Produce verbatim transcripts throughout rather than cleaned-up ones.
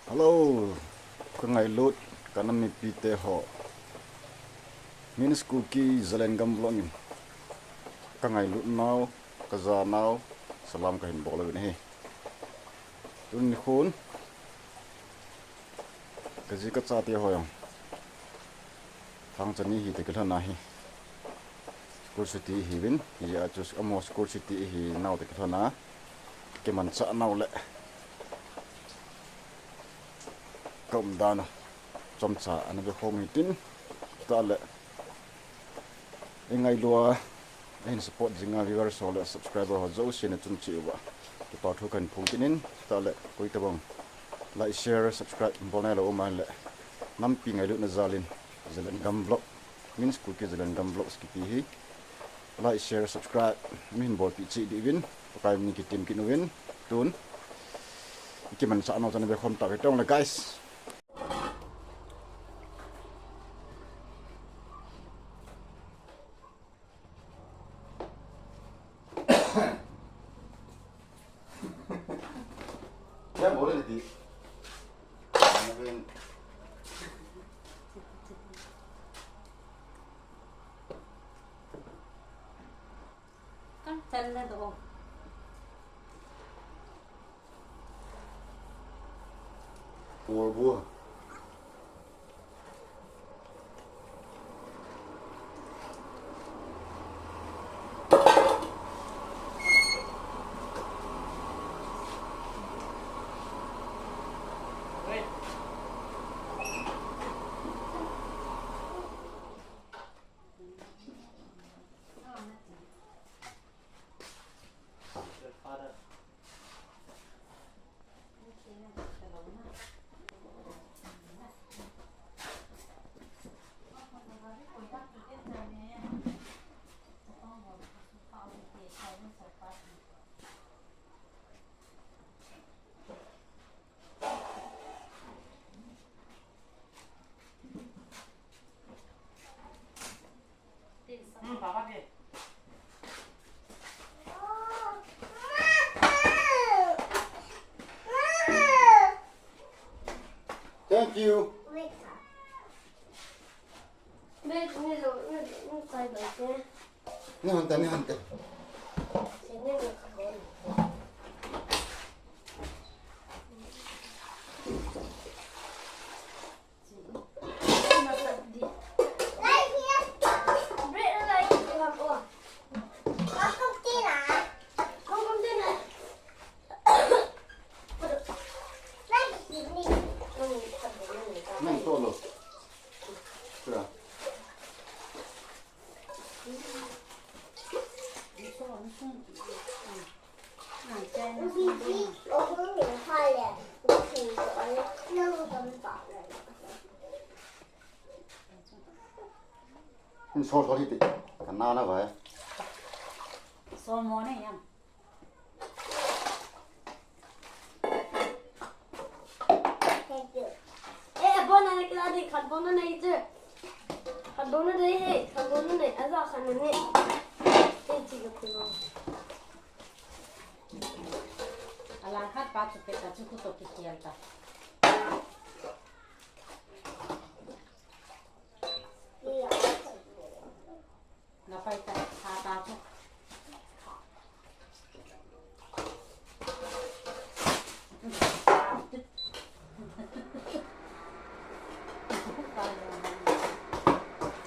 Hello, ka ngailut, ka nam mipi te ho. Min's Kuki Zalengam Vlog in ka ngailut nau, ka ja nau, salam ka hin bol uvin ahi. Tuni khun, ka ji ka cha te ho jong Thangcha ni hi te kilhon ahi. School chuti hi vin, hi a chu amo school chuti hi nau te kilhon a. Kimanchah nau le ka umdan u chomcha ana ve khom hitin, ta le i ngailut a, ahin support jinga viewers ho le subscriber ho jouse na chun cheh uva kipa thu kahin phong kit in, ta le koi tabang like, share, subscribe bol nailou um a le, nampi ngailutna jal in Zalengam Vlog, Min's Kuki Zalengam Vlogs kiti hi like, share, subscribe mi hin bolpeh cheh diuvin Pakai min in kitem kit uvin, tun i kimanchah nau chan ve khom tau hite le guys. Kan chal na do. Por bu. Thank you. Ni hon ta, ni hon ta. Nang to lo. Sira. Ni sol sol hiti. Kana na vai. Sol mo ne yang. Thank you. Eh, abona na kila di, khat bona na ite. Khat bona de he, khat bona ne, aza khat na ne. Thank you, kilo. Ala khat pa chu pe ta chu ku to ki kial ta. Na pai ta, ta, ta chu.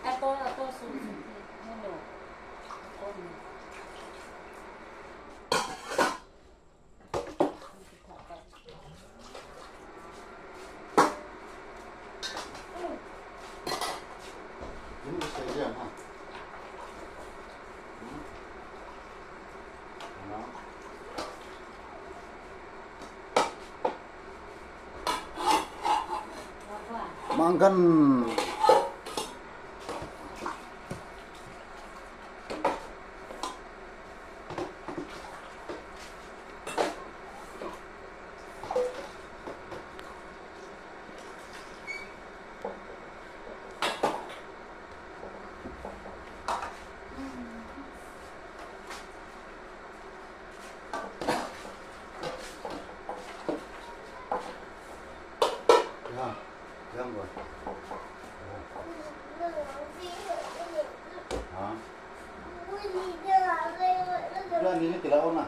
Ato, ato, su, su, hello. Mangkan. Yang boy. Ha? Yan ni ni kila ona.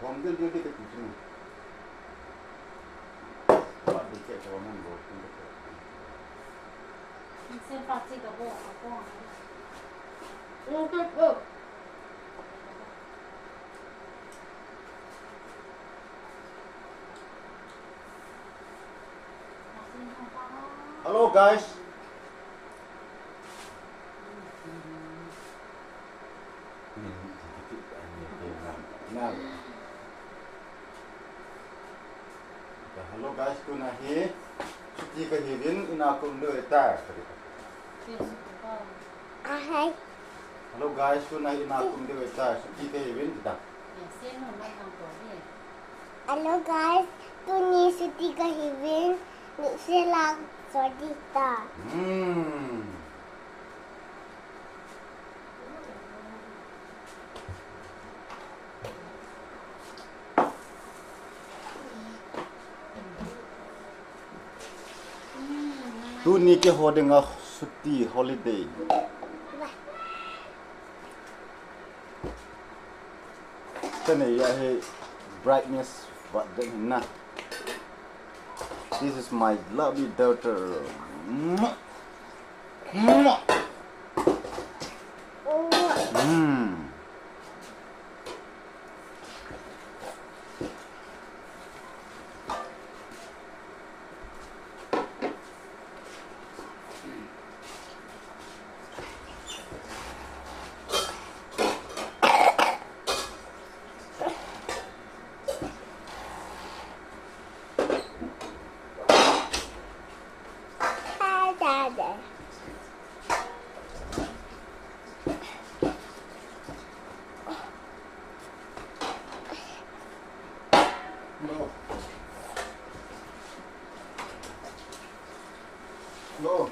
Hom dil dil dil dil. Hello, guys. Hello, guys, tuna hi chuti kahiuvin, ina kum diu ahitai. Ahai. Hello, guys, tuna hi ina kum diu ahitai, chuti kahiuvin, tita. Hello, guys, tuni chuti kahiuvin, ni sela chuti ta. Hmm. Tuni keiho dinga chuti holiday. Tani ya hi brightness vat den na. This is my lovely daughter. Mwah. Mwah. Mm. No. No.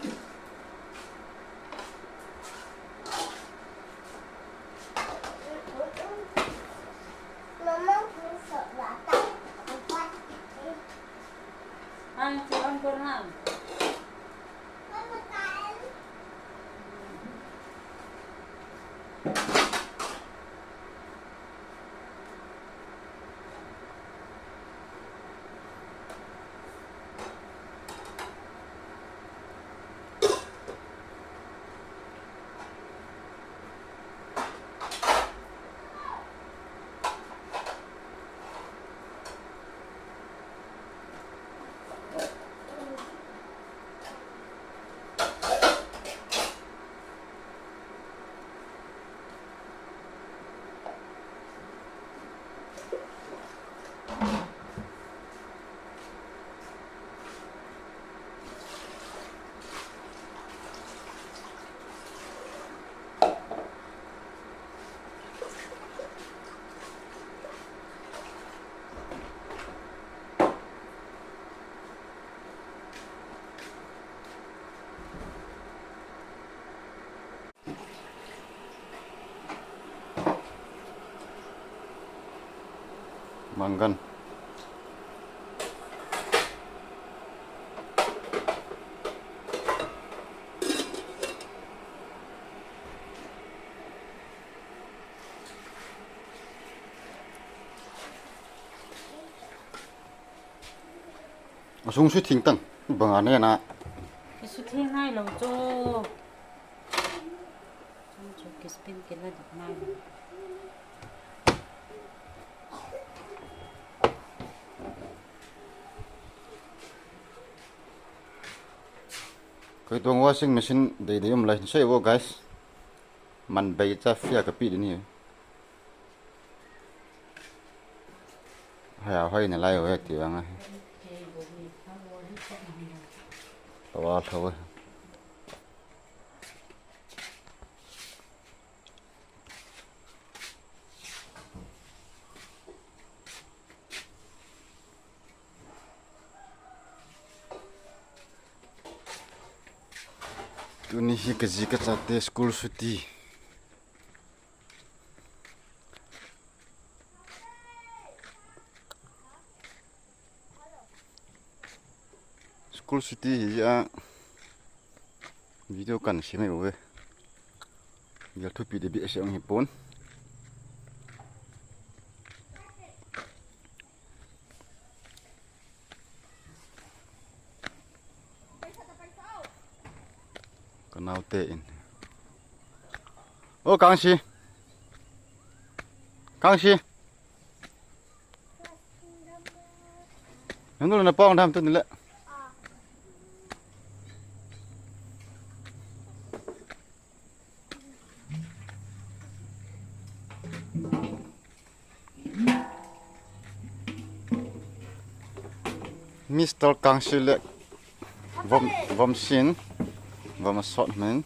Manggan. Asung sui thing tang, bang ane na. Sui thing nai lo cho. Cho kispin kila dak nai lo. Koi tuang washing machine dei dei um lai, sei vo guys. Man bei cha fia ka pi ni. Haya hoi na lai ho ti vang a. Tawa thawa. Tuni hi ka ji ka chate school chuti. School suti hi a video kan sem mai uve. Gel thupi de bi se ang hi pon. Ka naute in. O Kangsi. Kangsi. Nanu na pong dam tu ni le. Mister Kangsi le vom, vom sin, vom sot men.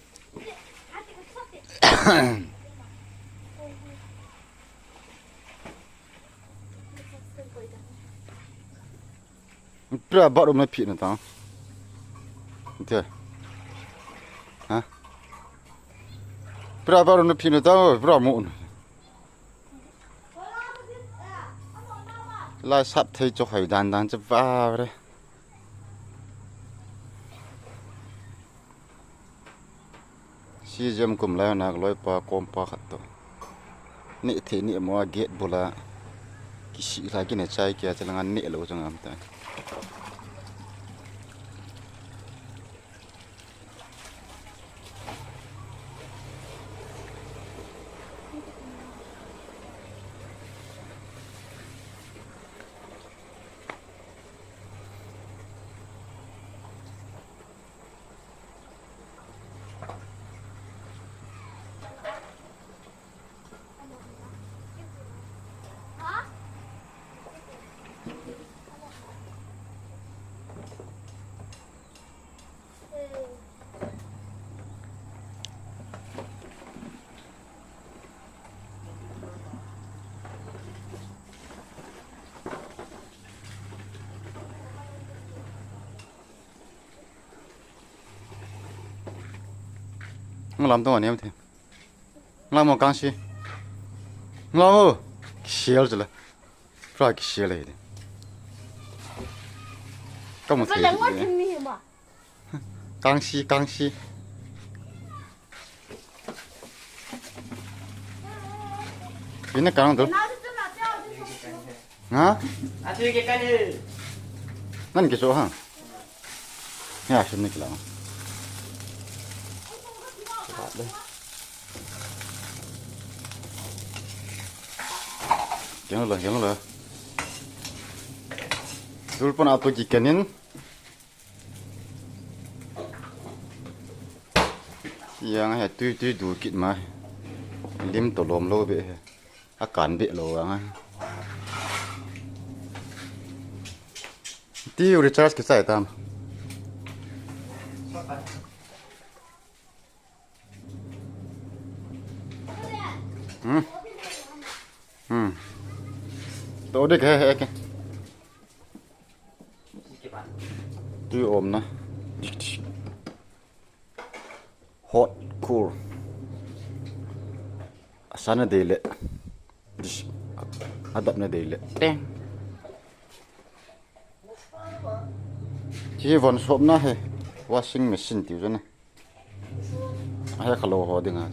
Pra bathroom na phi na ta. Te. Ha? Pra bathroom na phi na ta, pra mo. Lai sap thei cho hai dan dan che va re. Si jam kum lai na loi pa kom pa khat to. Ni thei ni mo a gate bula. Kisi la kine chai kia chalanga ni lo chang am ta. Ngalam tong ani am the. Ngalam mo Kangsi. Ngalam mo. Kisial jela. Pra kisial le. Kamu the. Kangsi, Kangsi. Ina kang tu. Ha? Atu ke kan he. Nan ke so ha. Ya, sini ke la. Keng lo, keng lo. Dul pon atu ke kanin. Yang he tui tui du kit ma. Lim to lom lo be he. A kan be lo ang. Ti recharge ki sai tam. Hmm. Hmm. To de ke he ke. Tui om na. Hot, cool. Asana dei le. Adap na dei le. Teng. Chi von sop na he. Washing machine tiu jana. Ahe khalo ho dinga.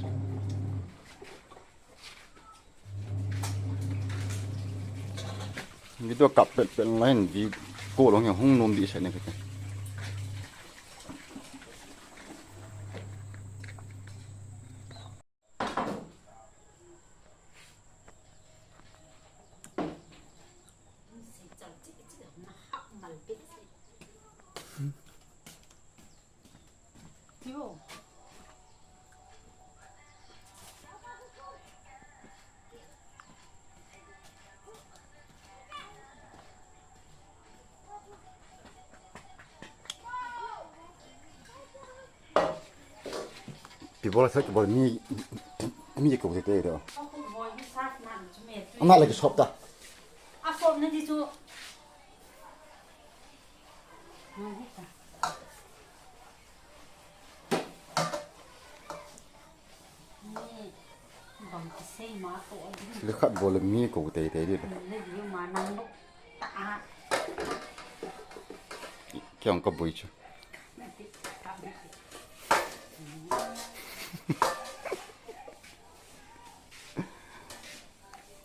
Video kap pet pet line vi ko long hung nom di sa ne kete. Pi bol sa ki bol mi, mi ko te te do. Ana lagi sop ta. A sop na di chu. Le khat bol mi ko te te di. Kiang ka bui chu.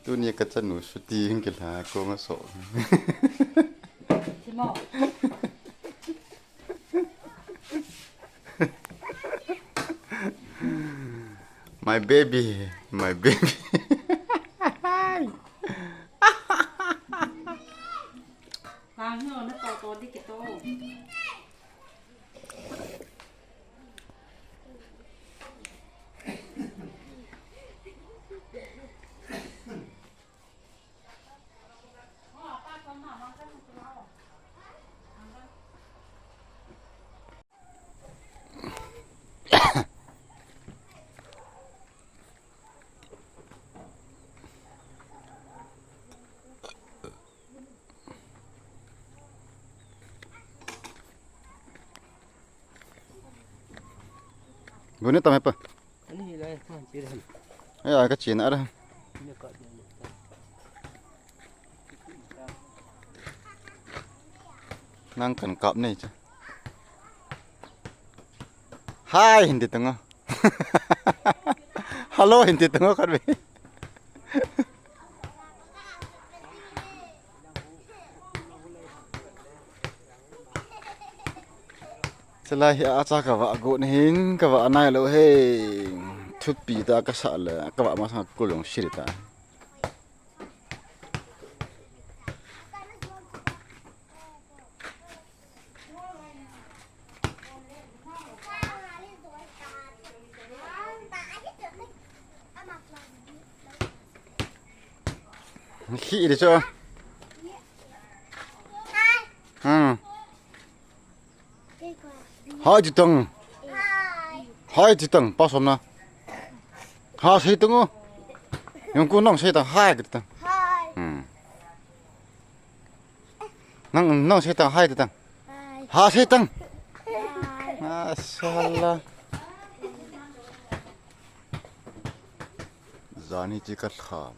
Tuni ka chanu suti hing kila ko nga so. Simo. My baby, my baby. Kang hio na to to di kito. Buni tam hepa. Ani hi lai, man chi ran. Ai, ai, ka chin ara. Ni ka ni. Nang kan kap nei cha. Hi, hindi tanga. Hello, hindi tanga kan be. Chalai hi acha ka va go ni hin ka va nai lo he. Thupi ta ka sa le ka va ma sa ko long siri ta. Khi đi cho. Ừ. Hai ti tang. Hai ti tang, pa som na. Ha sei tang o. Yong ku nang sei tang, hai ti tang. Hmm. Nang, nang sei tang, hai ti tang. Ha sei tang. Mashallah. Jani chi ka thlam.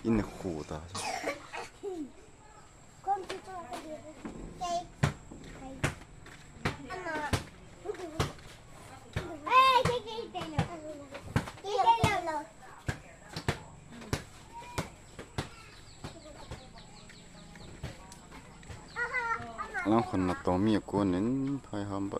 In khu ta. Lang khun na tong mi ko nin phai ham ba.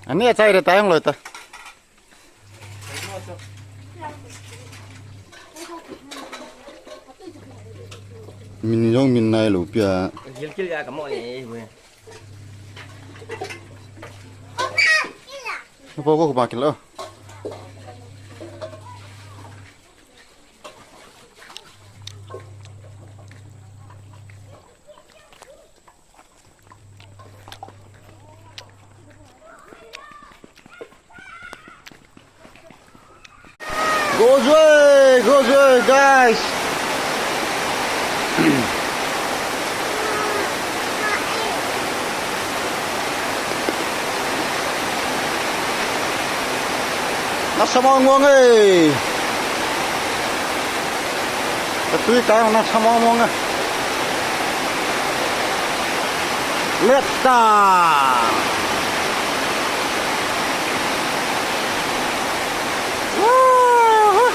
Ani achai re tayong lo ta. Min jong min nai lo pia. Gil kil ya ka mo ni bu. Ko ko ba kil lo. Go Zwe, go Zwe, guys. Nasa mong mong eh. Katui tang nasa mong mong eh. Letta. Woo!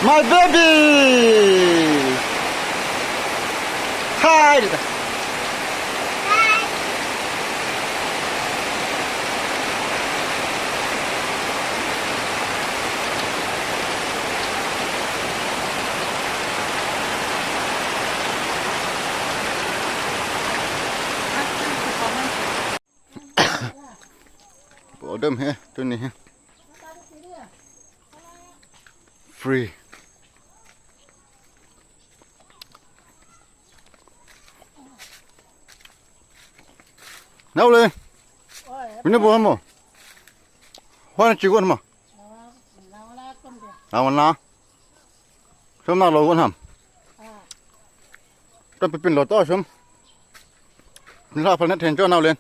My baby! Hi! Bol dem he, tuni he. Free. Nau le. Mina bo mo. Hua na chi gon mo. Nau na. Sum na lo gon ham. Tan pipin lo to sum. Ni la phal na then cho nau len.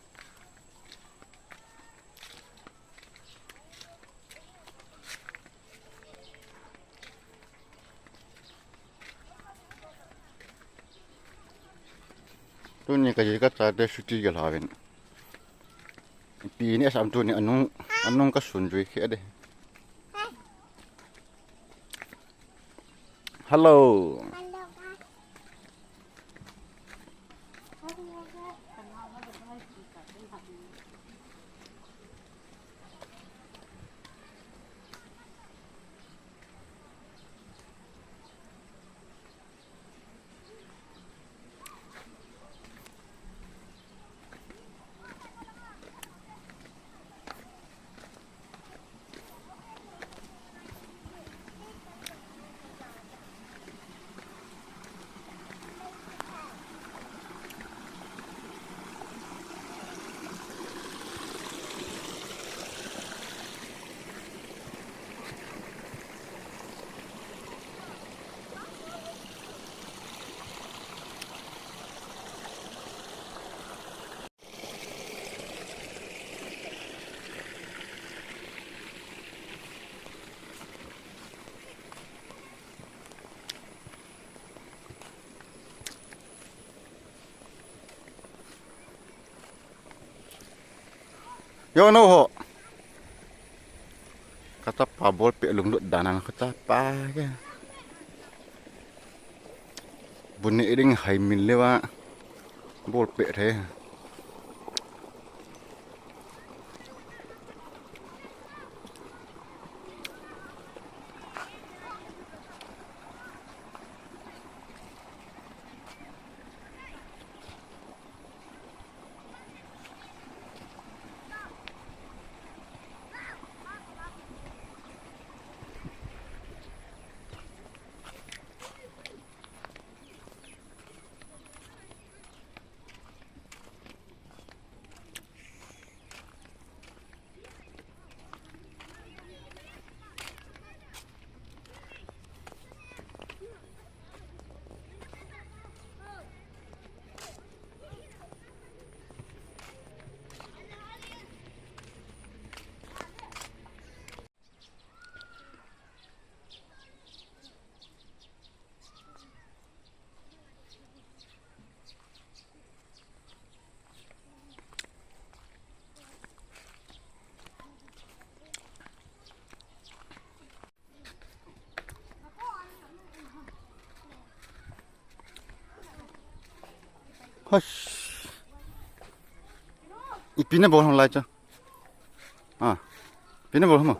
Tuni ka ji ka cha te suti ka la ven. Pi ni asam tuni anung, anung ka sun jui khe de. Hello. Yo no ho. Ka chapa ball pet lunglut dan a ka chapa ke. Bun ni ding hai min le va. Ball pet the. Hush. Ipi na bol hong lai cha. Ah. Ipi na bol hong mo.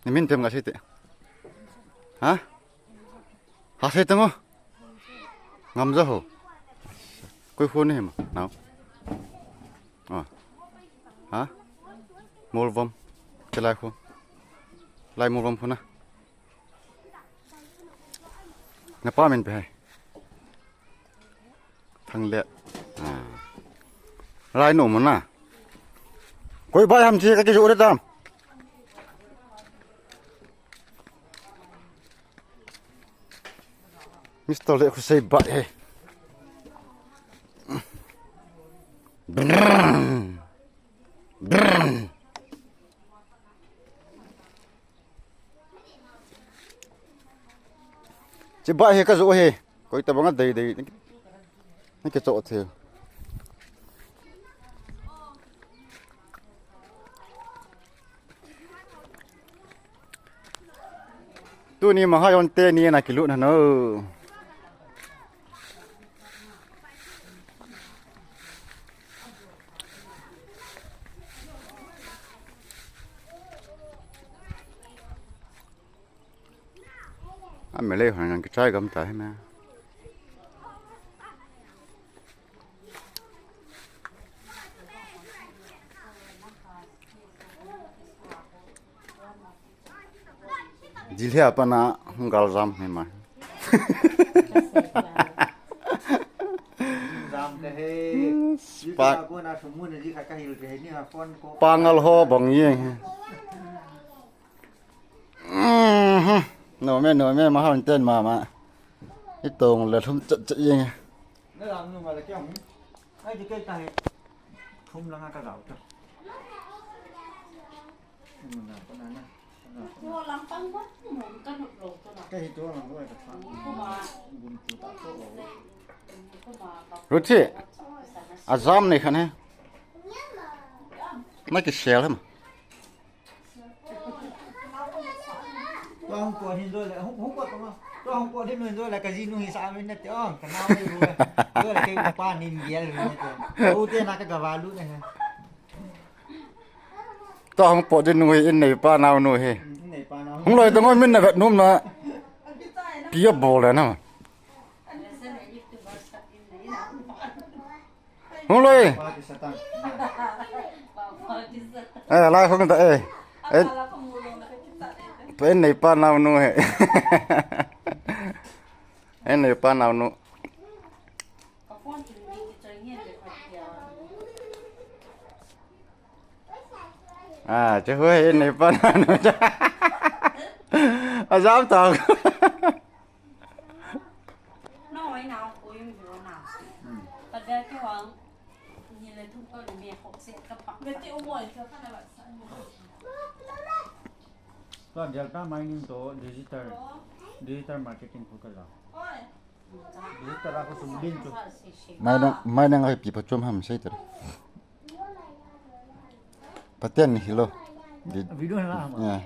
Ni min tem nga sete. Ha? Ha sete mo. Ngam ja ho. Koi phone ni he mo. Nau. Ah. Ha? Molvom. Chelai khu. Lai Molvom khu na. Na pa min pe hai. Thang le. Ah. Lai no mo na. Koi bai ham chi ka ki jo de tam. Mister Le khu sei bai he. Brrrr. Brrrr. Chibai hi ka jo hi. Koi tabang a dei dei. Na ke cho the. Tuni Mahajon teni ana kilut hanu. Amelei hon nang kichai gam ta hina. Jilhia pana hung gal jam hima. Jam kahe. Pak. Kona sumun ji kha kahil kahe ni ha phone ko. Pangal ho bang ye. Nome, nome, Mahajon ten mama. Itong le thum chat chat ye. Na lam nu ma le kya hum? Ai ji kai ta he. Thum langa ka gao ta. Ruthi, ajam nei khan he. Na kisel ham. Tua hung pot hin jole, hung, hung pot ma. Tua hung pot hin jole, ka jinu hi sa min na te ong, ka nau ni ru. Jole ke pa nin gial min na te. U te na ka gavalu ne. Tua hung pot din nu hi in nei pa nau nu hi. Hung loi tong min na vet num na. Pia bol na. Hung loi. Eh, lai hung da eh. Eh. Tua in nei pa nau nu hi. In nei pa nau nu. Ah, che hu he nei pa na nu. Ajam ta. Tua Delta Mining to digital, digital marketing ko kala. Digital ako sumdin to. Mai nang, mai nang ai pi pachom ham sei ter. Pathian ni hilo. Video na ham. Ya.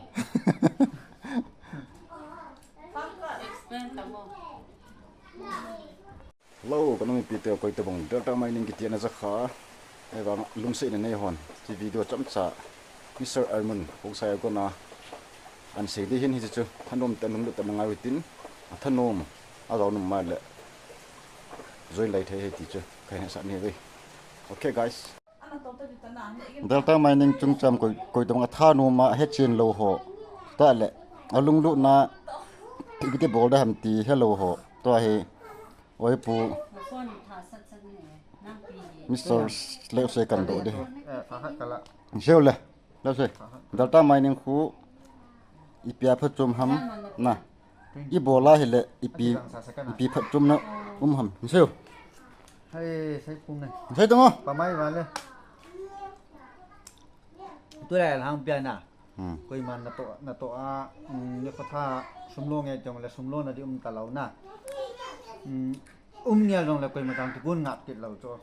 Hello, ka nung pi te koi te bong Delta Mining kiti na jakha. Eva lungse na nei hon. Ti video chamcha. Mister Armun, kong saya kona. An sei di hin hi chu. Thanom te lunglut te mangai tin. Thanom. Ajao num ma le. Join lai thei he ti chu. Kai na sa ni ve. Okay, guys. Delta Mining chungcham koi, koi tong a thanom a hechen lou ho. Ta le, alunglut na, ipi ti bol da ham ti helou ho. Tua hi, oi pu. Mister Leo se kan do de. Seo le, Leo se. Delta Mining khu, ipi a pha chom ham, na. I bol a hile ipi, ipi phatchomna um ham. Seo. Hai, sai pung ne. Sai tong o. Pa mai va le. Tu le lang pia na. Hmm. Koiman na to, na to a, um, ni kho tha sum lo nge jong le sum lo na di um ta lou na. Um, um nge jong le koiman tang ti kun ngap kit lou cho.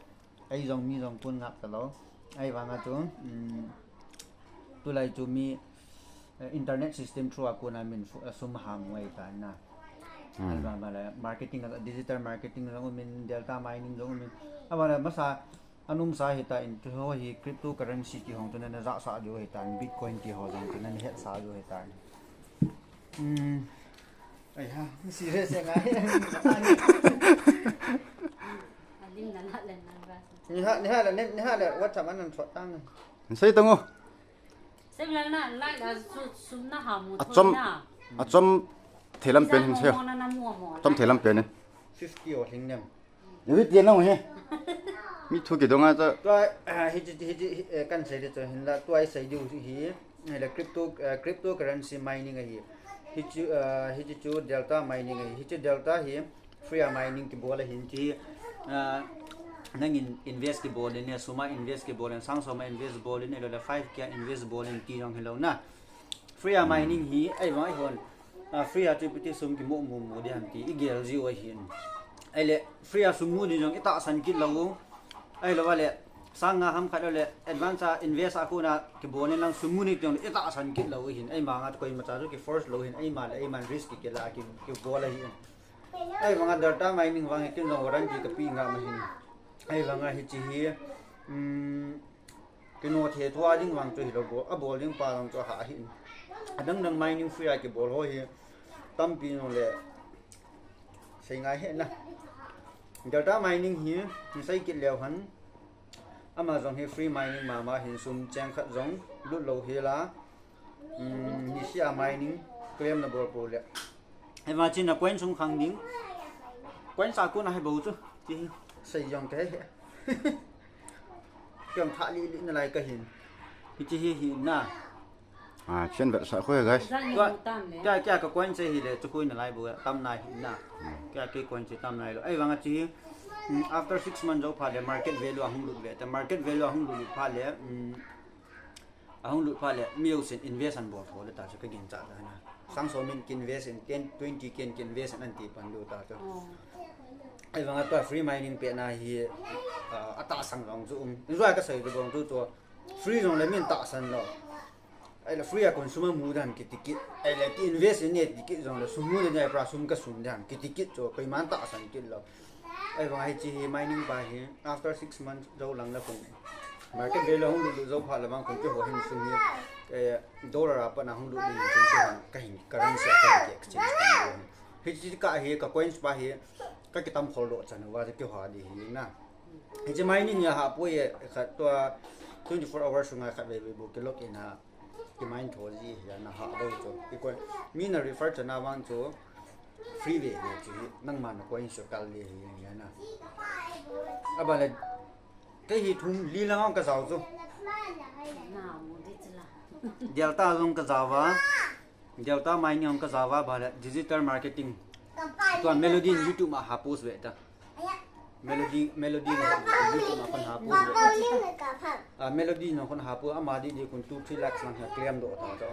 Ei jong mi jong kun ngap ta lou. Ahivanga chu, um, tulai chu mi, eh, internet system through a kona min fu-, eh, sum ham ngai ta na. Hmm. Ahivanga le marketing, digital marketing jong um in, Delta Mining jong um in. Ahivanga le masa, anum sa hi ta in, tu ho hi cryptocurrency ti hong tu na na ja sa jo hi ta, Bitcoin ti ho jong tu na na het sa jo hi ta. Um, Ai ha, serious e ngai. Alim na na le na ba. Ni ha, ni ha le, ni, ni ha le, WhatsApp an an thot tang. Sei tang o. Sem la na, la, la, su, sum na ha mu. Achom, achom thelam pen hin seo. Mo na na mo mo. Achom thelam pen hin. Fifty o hing nem. Ivi tia nau hi. Mi thu kidong a cha. Tua, ah, hi chi, hi chi, hi, eh, kan sei di chu hin la, tua i sei diu hi, hi la crypto, eh, cryptocurrency mining ahi. Hi chu, ah, hi chi chu Delta Mining ahi. Hi chu Delta hi free a mining kibol ahin chi, ah, nangin invest kibol in, sum a invest kibol in, sang som a invest bol in, lo la five K a invest bol in ti jong hilou na. Free a mining hi, ahivang a hon. Ah, free a chu ipi ti sum kimu mu mu di ham ti, i gel ji u ahin. Ahile, free a sum mu di jong i tahsan kit lou. Ahilou le, Sang nga ham khat le advance a invest a kona kibol in lang sum mu ni teng le itahsan kit lou hin, eima nga koima cha chu ki force lou hin, eima le eima risk ki la ki, kibol ahi. Ahivanga Delta Mining vang hi kin jong warranty kape nga ma hin. Ahivanga hiche hi, um, kino the thua ding vang chu hilou bol, abol ding pa jong chu ahi hin. Adang dang mining free a kibol ho hi tampi jong le sei ngai he na. Delta Mining hi, hin sei kit leu hen. Ama jong hi free mining mama hin sum cheng khat jong lut lou hi la. Um, ni sia mining claim na bol pou le. Ema chin na coin sum khang ding. Coin sa ko na he bou chu. Chi sei jong ke he. Kiam tha li li na lai ka hin. Hiche hi hi na. Ah, chen vet sa khoi, guys. Zan ni Tua, mu tam le. Kya, kya ka coin che hi le, chu khoi na lai bu tam nai hi na. Kya ke coin che tam nai lou. Ahivanga chi hi, mm, after six months jou pha le market value ahung lut ve. Ta market value ahung lut lut pha le, mm, ahung lut pha le, mi jousen invest an bol tho le ta chu ka gin cha da na. Sang so min kin invest in ten, twenty kin kin invest an ti pan lu ta chu. Oh. Ahivanga tua free mining pe na hi, ah, atahsan jong chu um. Enjoy ka sei jong chu chu. Free jong le min tahsan lou. Ahile free a kon sum a mu dan kiti kit. Ahile ki invest in ne ti kit jong le sum mu le ne pra sum ka sum dan kiti kit chu koiman tahsan kit lou. Ahivanga hiche hi mining pa hi after six months jou lang le kon market value hung lut lut jou pha le vang kon kihou hin sum hi, eh, dollar a pat na hung lut lut hin sum hi ka hin currency a ka hin exchange kan lou. Hiche ka hi ka coins pa hi ka kitam khol lou chan uva kihou di hi na. Hiche mining hi ahah poi e, khat tua twenty-four hours sunga khat vei vei bou ki log in a, ki mine tho ji hi ana hah bou chu. Ki coin, mi na refer chana vang chu free ve ve chu hi, nangma na coin chu kal le hi hi na. Aban le, kei hi thum li lang ka jao chu. Na mu di chu la. Delta jong ka jao va. Delta Mining jong ka jao va, ba le digital marketing. Tua Melody in YouTube ma ha post ve ta. Melody, Melody in YouTube ma kon ha post ve ta. Ah, Melody in kon ha post, ama di di kon two, three lakhs lang ha claim doh ta ta.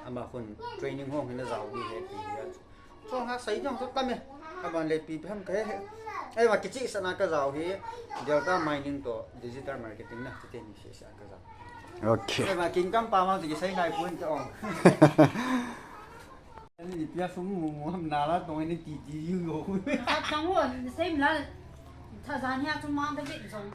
Ama kon training hong hin jao di he ti ya. Chong ha sei jong chu tam e. Aban le ipi ipi ham ka he he. Ahivang kichehsah na ka jao hi Delta Mining toh digital marketing na, chuteni sehseh a ka jao. Okay. Ahivang kin kam pa ma chu kisei nai pon te ong. Ani ni pia sum mu mu ham na la tong ni ti ti yu yo. Ka tang wo, sei la. Tha jan hia chu mang ta bit jong.